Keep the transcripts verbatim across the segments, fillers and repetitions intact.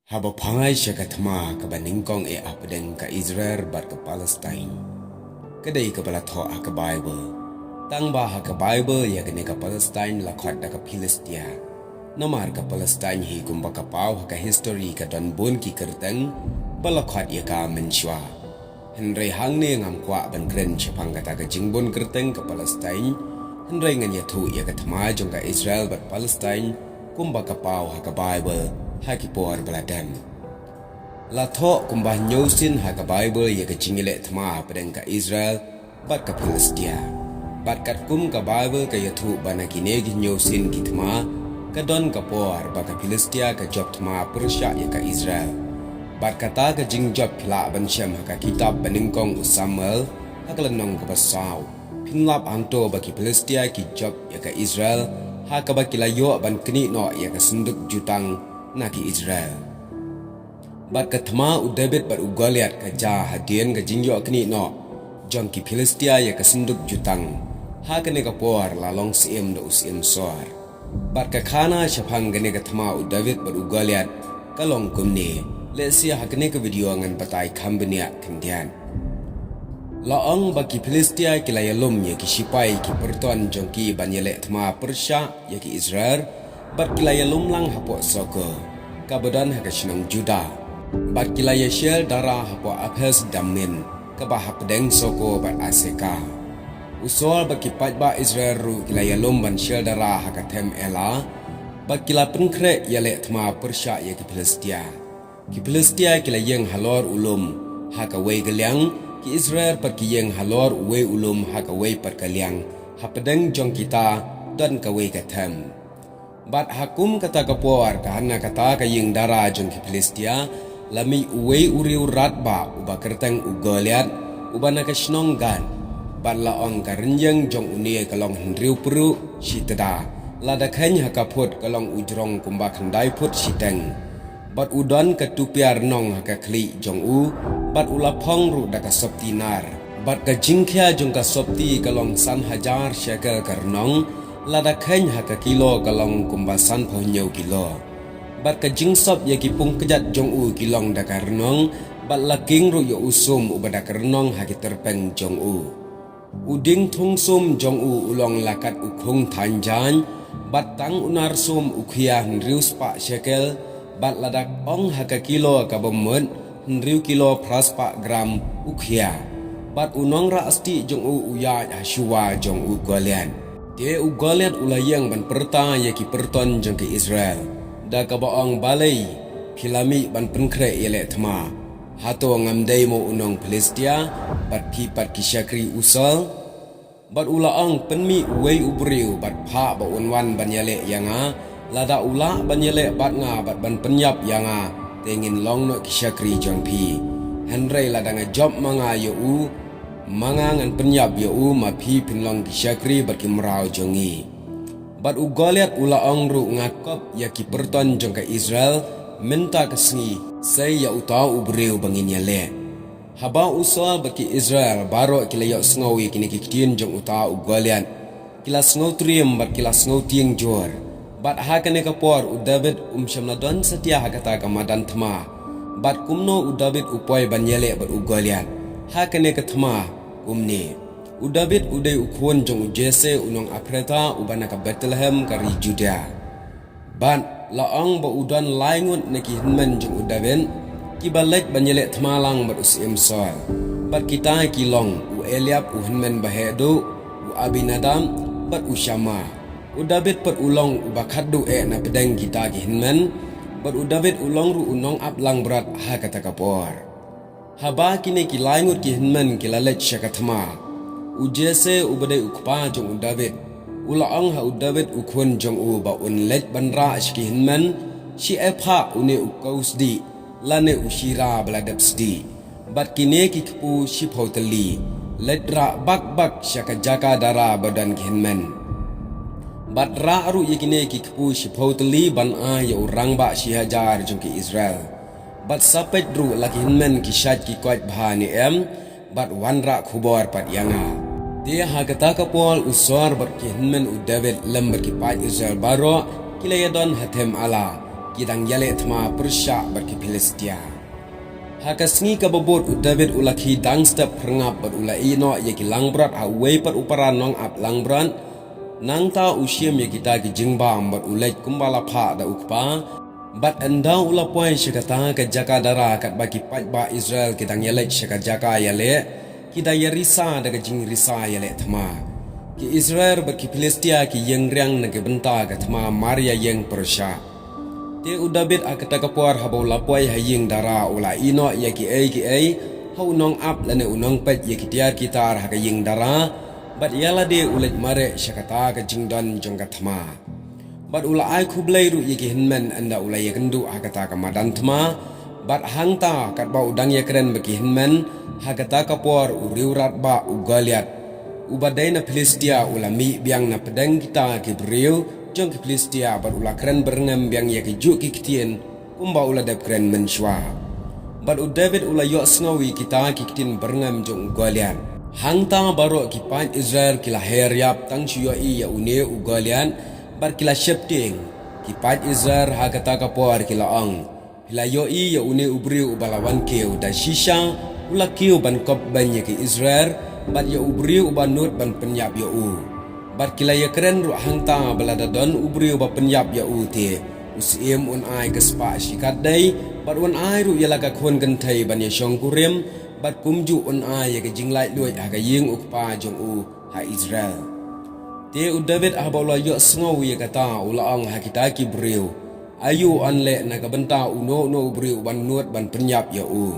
Haba phai sha ka thma kaba nyngkong eh hapdeng ka Israel bad ka Palestine, ka dei kaba la thoh ha ka Baibl. Tang ba ha ka Baibl ïa kane ka Palestine la khot da ka Philistia. Namar ka Palestine hi kumba ka paw ha ka histori ka don bun ki kyrteng ba la khot ïa ka mynshuwa. Hynrei hangne ngam kwah ban kren shaphang kata ka jingbun kyrteng ka Palestine, hynrei ngan ïathuh ïa ka thma jong ka Israel bad Palestine kumba ka paw ha ka Baibl ha ki por ba la dep. La thoh kumba hynñiew sien ha ka Baibl ïa ka jingïaleh thma hapdeng ka Israel bad ka Philistia. Bad katkum ka Baibl ka ïathuh ba na kine ki hynñiew sien ki thma ka don ka por ba ka Philistia ka jop thma pyrshah ïa ka Israel. Bad kata ka jingjop phi lah ban shem ha ka kitab banyngkong u Samuel ha ka lynnong kaba saw. Phin lap hangto ba ki Philistia ki jop ïa ka Israel ha kaba ki la ïoh ban knieh noh ïa ka synduk jutang na ki Israel. Bad ka thma u David bad u Goliath ka jia hadien ka jingïoh knieh noh jong ki Philistia ïa ka synduk jutang. Ha kane ka por la long syiem da u syiem sor. Bad ka khana shaphang kane ka thma u David bad u Goliath ka long kumne. Lehse ha kane ka video ngan batai kham bniah khyndiat. La ong ba ki Philistia ki la ïalum ïa ki shipai ki pyrton jong ki ban ïaleh thma pyrshah ïa ki Israel, bad ki la ïalum lang hapoh Soko, kaba don ha ka shnong Juda. Bad ki la ïasher dara hapoh Aphes Dammim, kaba hapdeng Soko bad Aseka. U Saul bad ki paidbah Israel ruh ki la ïalum ban sher dara ha ka them Ela, bad ki la pynkhreh ïaleh thma pyrshah ïa ki Philistia. Ki Philistia ki la ïeng halor u lum ha kawei ka liang, ki Israel pat ki ïeng halor uwei u lum ha kawei pat ka liang, hapdeng jong kita don kawei ka them. Bad ha kum kata ka por ka hana kata ka ïing dara jong ki Philistia, la mih uwei u riew radbah uba kyrteng u Goliath, uba na ka shnong Gath. Bad la ong ka rynïeng jong une ka long hynriew pruh shi tda, lada kheiñ ha ka phut ka long u jrong kumba khyndai phut shiteng. Bad u don ka tupia rnong ha ka khlieh jong u, bad u la phong ruh da ka sopti nar. Bad ka jingkhia jong ka sopti ka long san hajar shekel ka rnong, lada kheiñ ha ka kilo ka long kumba sanphew hynñiew kilo. Bad ka jingsop ïa ki pung kjat jong u ki long da ka rnong, bad la king ruh ïa u sum uba da ka rnong ha ki tyrpeng jong u. U dieng thung sum jong u u long la kat u khung thaiñ jaiñ, bad tang u nar sum u khia hynriew spah shekel, bad lada ong ha ka kilo kaba mut, hynriew kilo phra spah gram u khia. Bad u nongrah stieh jong u u ïaid ha shuwa jong u Goliath. Te u Goliath u la ïeng ban pyrta ïa ki pyrton jong ki Israel, da kaba ong, balei phi la mih ban pynkhreh ïaleh thma? Hato ngam dei mo u nong Philistia, bad phi pat ki shakri u Saul? Bad u la ong, pynmih uwei u briew bad phah ba un wan ban ïaleh ïa nga, lada u lah ban ïaleh bad nga bad ban pynïap ïa nga, te ngin long noh ki shakri jong phi. Hynrei lada nga jop ma nga ïa u, ma nga ngan pynïap ïa u, ma phi phin long ki shakri bad ki mraw jong ngi. Bad u Goliath u la ong ruh, nga kop ïa ki pyrton jong ka Israel, mynta ka sngi, sei ïa uta u briew ba ngin ïaleh. Haba u Saul bad ki Israel baroh ki la ïohsngew ïa kine ki ktien jong uta u Goliath, ki la sngewtriem bad ki la sngewtieng jur. Bad ha kane ka por u David um shym la don satia ha kata ka madan thma. Bad kumno u David u poi ban ïaleh bad u Goliath ha kane ka thma? Kumne, u David u dei u khun jong u Jesse u nong Ephrata uba na ka Bethlehem ka ri Juda. Bad la ong ba u don lai ngut na ki hynmen jong u David, kiba leit ban ïaleh thma lang bad u syiem Saul. Bad kita ki long u Eliab u hynmen baheh duh, u Abinadab, bad u Shama. U David pat u long uba khatduh eh na pdeng kita ki hynmen, bad u David u long ruh u nongap langbrot ha kata ka por. Haba kine ki lai ngut ki hynmen ki la leit sha ka thma, u Jesse uba dei u kpa jong u David u la ong ha u David u khun jong u ba un leit ban rah sha ki hynmen, shi epha une u kaw sdieh, lane u shira ba la dep sdieh. Bad kine ki kpu shiphew tylli, leit rah bak bak sha ka jaka dara ba don ki hynmen. Bad rah ruh ïa kine ki kpu shiphew tylli ban ai ïa u rangbah shi hajar jong ki Israel. Bad sa peit ruh la ki hynmen ki shait ki koit bha ne em, bad wanrah khubor pat ïa nga. Te ha kata ka por u Saul bad ki hynmen u David lem bad ki paid Israel baroh ki la ïadon ha them Ela, ki dang ïaleh thma pyrshah bad ki Philistia. Ha ka sngi kaba bud u David u la khie dang step phyrngap bad u la ïeh noh ïa ki langbrot ha uwei pat u para nongap langbrot. Nangta u shim ïa kita ki jingbam bad u leit kumba la phah da u kpa. Bad ynda u la poi sha kata ka jaka dara katba ki paidbah Israel ki dang ïaleit sha ka jaka ïaleh, ki da ïarisa da ka jingrisa ïaleh thma. Ki Israel bad ki Philistia ki ïeng riang na ka bynta ka thma mar ïaïeng pyrshah. Te u David ha kata ka por haba u la poi ha ïing dara u la ïeh noh ïa kiei kiei ha u nongap lane u nongpeit ïa ki tiar ki tar ha ka ïing dara, bad ïa lade u leit mareh sha kata ka jingdon jong ka thma. Bad u la ai khublei ruh ïa ki hynmen ynda u la ïakynduh ha kata ka madan thma. Bad hangta katba u dang ïakren bad ki hynmen, ha kata ka por u riewratbah u Goliath, uba dei na Philistia, u la mih biang na pdeng kita ki briew jong ki Philistia bad u la kren byrngem biang ïa ki juh ki ktien kumba u la dep kren mynshuwa. Bad u David u la ïohsngew ïa kita ki ktien byrngem jong u Goliath. Hangta baroh ki paid Israel ki la her ïap tang shu ïohi ïa une u Goliath bad ki la sheptieng. Ki paid Israel ha kata ka por ki la ong, "Phi la ïohi ïa une u briew uba la wan kiew, da shisha u la kiew ban kop beiñ ïa ki Israel, bad ïa u briew uba nud ban pynïap ïa u." Bad ki la ïakren ruh hangta ba lada don u briew ba pynïap ïa u te, u syiem un ai ka spah shikatdei, bad un ai ruh ïa la ka khun kynthei ban ïashongkurim, bad kumjuh un ai ïa ka jinglaitluid ha ka ïing u kpa jong u ha Israel. Te u David haba u la ïohsngew ïa kata u la ong ha kita ki briew, "Aïu yn leh na ka bynta uno uno u briew uban nud ban pynïap ïa u,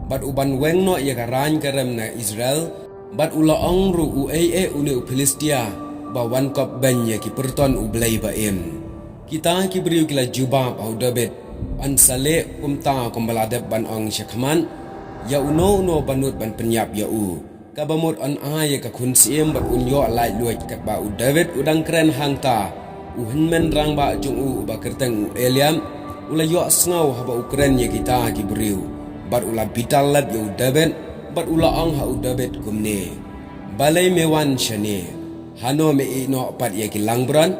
bad uban weng noh ïa ka rain ka rem na Israel?" Bad u la ong ruh, "Uei eh une u Philistia ba wan kop beiñ ïa ki pyrton u Blei ba im?" Kita ki briew ki la jubab ha u David, "Yn sa leh kumta kumba la dep ban ong shakhmat, ïa uno uno ba nud ban pynïap ïa u, kaba mut yn ai ïa ka khun syiem bad un ïoh laitluid." Katba u David u dang kren hangta, u hynmen rangbah jong u uba kyrteng u Eliab u la ïohsngew haba u kren ïa kita ki briew, bad u la bitar lep ïa u David, bad u la ong ha u David kumne, "Balei me wan shane? Hano me ïeh noh pat ïa ki langbrot?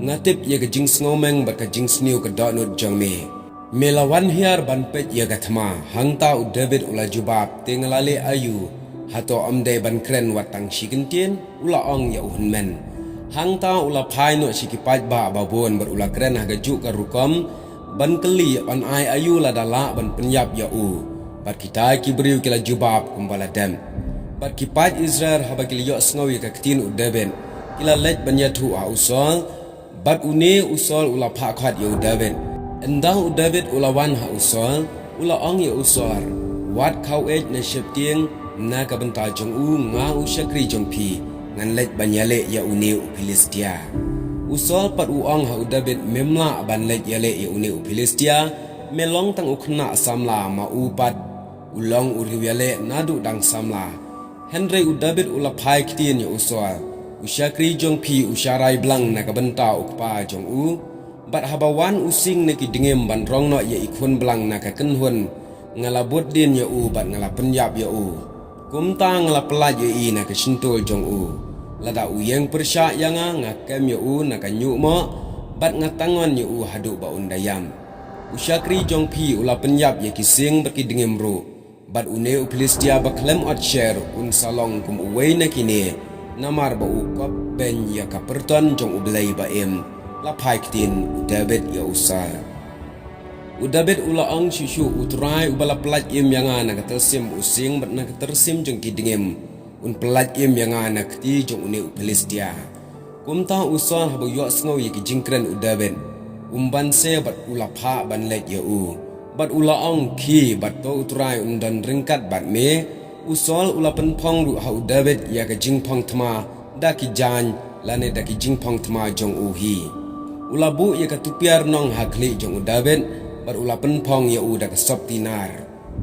Nga tip ïa ka jingsngewmeng bad ka jingsniew ka dohnud jong me. Me la wan hiar ban peit ïa ka thma." Hangta u David u la jubab, "Te nga la leh aïu? Hato ym dei ban kren wat tang shi kyntien?" U la ong ïa u hynmen. Hangta u la phai noh sha ki paidbah babun bad u la kren ha kajuh ka rukom ban kylli, "Yn ai aïu lada lah ban pynïap ïa u?" Bad kita ki briew ki la jubab kumba la dep. Bad ki paid Israel haba ki la ïohsngew ïa ka ktien u David, ki la leit ban ïathuh ha u Saul. Bad une u Saul u la phah khot ïa u David. Ynda u David u la wan ha u Saul, u la ong ïa u Saul, "Wat khaw eit ne sheptieng, na ka bynta jong u, nga u shakri jong phi ngan leit ban ïaleh ïa une u Philistia." U Saul pat u ong ha u David, "Mem lah ban leit ïaleh ïa une u Philistia, me long tang u khynnah samla, ma u pat u long u riewïaleh naduh dang samla." Hynrei u David u la phai ktien ïa u Saul, "U shakri jong phi u sharai blang na ka bynta u kpa jong u. Bad haba wan u sing na ki dngiem ban rong noh ïa i khun blang na ka kynhun, nga la bud dien ïa u bad nga la pynïap ïa u. Kumta nga la pyllait ïa i na ka shyntur jong u. Lada u ïeng pyrshah ïa nga, nga kem ïa u na ka ñiuhmoh, bad nga tangon ïa u haduh ba un da ïam. U shakri jong phi u la pynïap ïa ki sing bad ki dngiem ruh. Bad une u Philistia ba khlem ot sher un sa long kum uwei na kine, namar ba u kop beiñ ïa ka pyrton jong u Blei ba im." La phai ktien u David ïa u Saul. U David u la ong, "Shuh shuh, U Trai uba la pyllait im ïa nga na ka tylsim u sing bad na ka tylsim jong ki dngiem, un pyllait im ïa nga na kti jong une u Philistia." Kumta u Saul haba u ïohsngew ïa ki jingkren u David, um banse bad u la phah ban leit ïa u. Bad u la ong, "Khie bad to U Trai un don ryngkat bad me." U Saul u la pynphong ruh ha u David ïa ka jingphong thma da ki jaiñ lane da ki jingphong thma jong u hi. U la buh ïa ka tupiar nong ha khlieh jong u David, bad u la pynphong ïa u da ka sop tinar.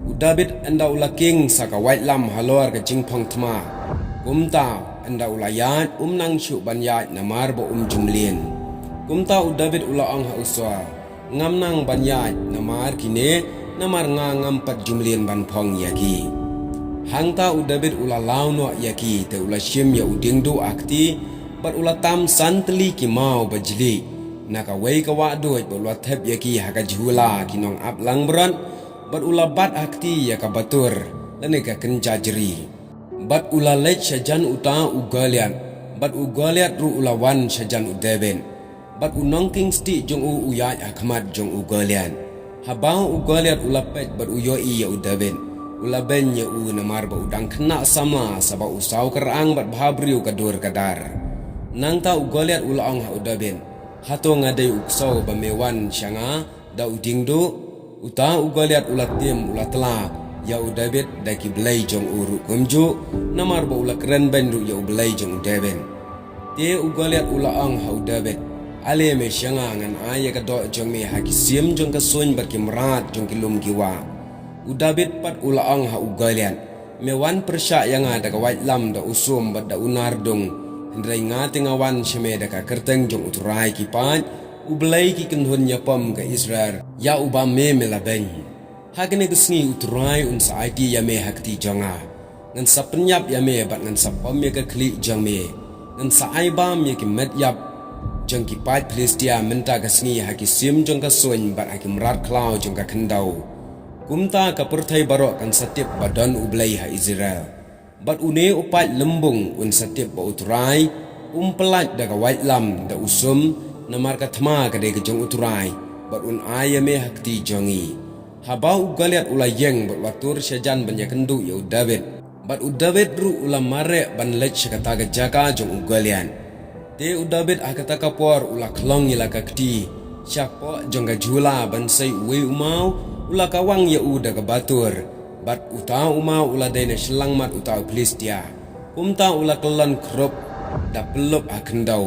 U David ynda u la king sa ka waitlam halor ka jingphong thma. Kumta ynda u la ïaid um nang shuh ban ïaid namar ba um ju mlien. Kumta u David u la ong ha u Saul, "Ngam nang ban ïaid namar kine, namar nga ngam pat ju mlien ban phong ïa ki." Hangta u David u la law noh ïa ki, te u la shim ïa u diengduh ha kti, bad u la tam san tylli ki maw ba jlieh. na kawei ka wahduid, bad u la thep ïa ki ha ka jhula ki nongap langbrot, bad u la bat ha kti ïa ka batur lane ka kynja jri. Bad u la leit shajan uta u Goliat, bad u Goliat ruh u la wan shajan u David. Bad u nongking stieh jong u u ïaid ha khmat jong u Goliat. Haba u Goliat u la peit bad u ïohi ïa u David, u la beiñ ïa u namar ba u dang khynnah samla sa ba u saw kyrang bad bhabriew ka dur ka dar. Nangta u Goliat u la ong ha u David, "Hato nga dei u ksew ba me wan sha nga da u diengduh?" Uta u Goliat u la tim, u la tla ïa u David da ki blei jong u ruh kumjuh, namar ba u la kren beiñ ruh ïa u Blei jong u David. Te u Goliat u la ong ha u David, "Ale me sha nga, ngan ai ïa ka doh jong me ha ki sim jong ka suiñ bad ki mrad jong ki lum ki wah." U David pat u la ong ha u Goliat, "Me wan pyrshah ïa nga da ka waitlam, da u sum bad da u nardung, hynrei nga te nga wan sha me da ka kyrteng jong U Trai ki paid, U Blei ki kynhun ïapom ka Israel, ïa uba me me la beiñ. Ha kane ka sngi U Trai un sa aiti ïa me ha kti jong nga. Ngan sa pynïap ïa me bad ngan sa pom ïa ka khlieh jong me. Ngan sa ai bam ïa ki met ïap jong ki paid Philistia mynta ka sngi ha ki sim jong ka suiñ bad ha ki mrad khlaw jong ka khyndew. Kumta ka pyrthei baroh kan sa tip ba don U Blei ha Israel. Bad une u paid lymbung un sa tip ba U Trai um pyllait da ka waitlam, da u sum, namar ka thma ka dei ka jong U Trai, bad un ai ïa me ha kti jong ngi." Haba u Goliat u la ïeng bad u la tur shajan ban ïakynduh ïa u David, bad u David ruh u la mareh ban leit sha kata ka jaka jong u Goliat. Te u David ha kata ka por u la khlong ïa la ka kti shapoh jong ka jhula ban sei uwei u maw, u la kawang ïa u da ka batur, bad uta u maw u la dei na shyllangmat uta u Philistia. Kumta u la kyllon khrup da pyllup ha khyndew.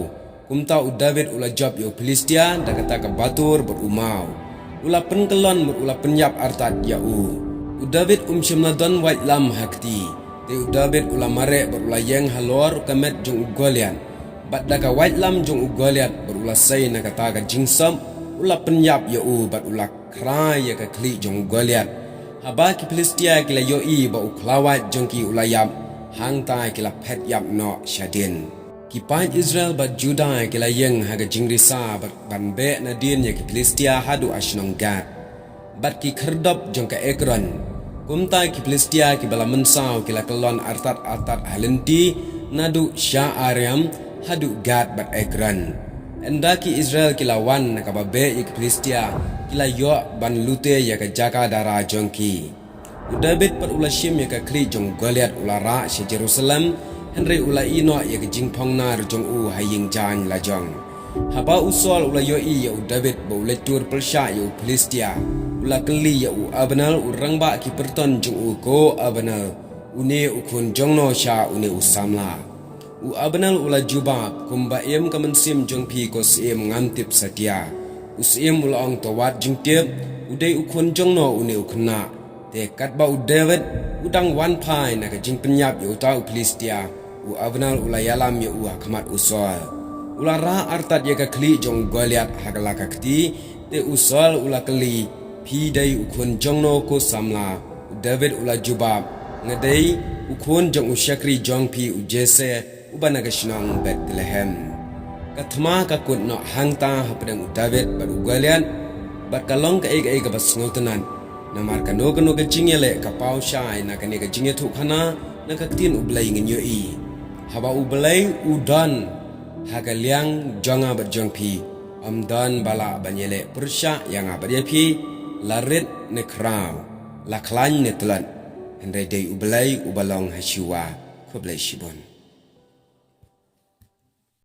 Kumta u David u la jop ïa u Philistia da kata ka batur bad u maw. U la pynkyllon bad u la pynïap artat ïa u. U David um shym la don waitlam ha kti. Te u David u la mareh bad u la ïeng halor ka met jong u Goliat. Bad da ka waitlam jong u Goliat bad u la sei na kata ka jingsop, u la pynïap ïa u bad u la khrai ïa ka khlieh jong u Goliat. Haba ki Philistia ki la ïohi ba u khlawait jong ki u la ïap, hangta ki la phet ïap noh shadien. Ki paid Israel bad Juda ki la ïeng ha ka jingrisa bad ban beh nadien ïa ki Philistia haduh ha shnong Gat bad ki khyrdop jong ka Ekron. Kumta ki Philistia kiba la mynsaw ki la kyllon artat artat ha lynti, naduh Sha'araim haduh Gat bad Ekron. Ynda ki Israel ki la wan na kaba beh ïa ki Philistia, ki la ïoh ban lute ïa ka jaka dara jong ki. U David pat u la shim ïa ka khlieh jong u Goliat, u la rah sha Jerusalem, hynrei u la ïeh noh ïa ka jingphongnar jong u ha ïing jaiñ lajong. Haba u Saul u la ïohi ïa u David ba u leit tur pyrshah ïa u Philistia, u la kylli ïa u Abner, u rangbah ki pyrton jong u, "Ko Abner, une u khun jongno sha une u samla?" U Abner u la jubab, "Kumba im ka mynsiem jong phi ko syiem, ngam tip satia." U syiem u la ong, "To wad jingtip, u dei u khun jongno une u khynnah?" Te katba u David u dang wan phai na ka jingpynïap ïa uta u Philistia, u Abner u la ïalam ïa u ha khmat u Saul. U la rah artat ïa ka khlieh jong u Goliat ha ka la ka kti, te u Saul u la kylli, "Phi dei u khun jongno ko samla?" U David u la jubab, "Nga dei u khun jong u shakri jong phi u Jesse, uba na ka shnong Bethlehem." Ka thma ka kut noh hangta hapdeng u David bad u Goliat, bad ka long kaei kaei kaba sngewtynnat. Namar kano kano ka jingïaleh ka paw shai na kane ka jingïathuhkhana na ka ktien U Blei ngin ïohi. Haba U Blei u don ha ka liang jong nga bad jong phi, ym don ba lah ban ïaleh pyrshah ïa nga bad ïa phi, la rit ne khraw, la khlaiñ ne tlot. Hynrei dei U Blei uba long ha shuwa. Khublei shibun.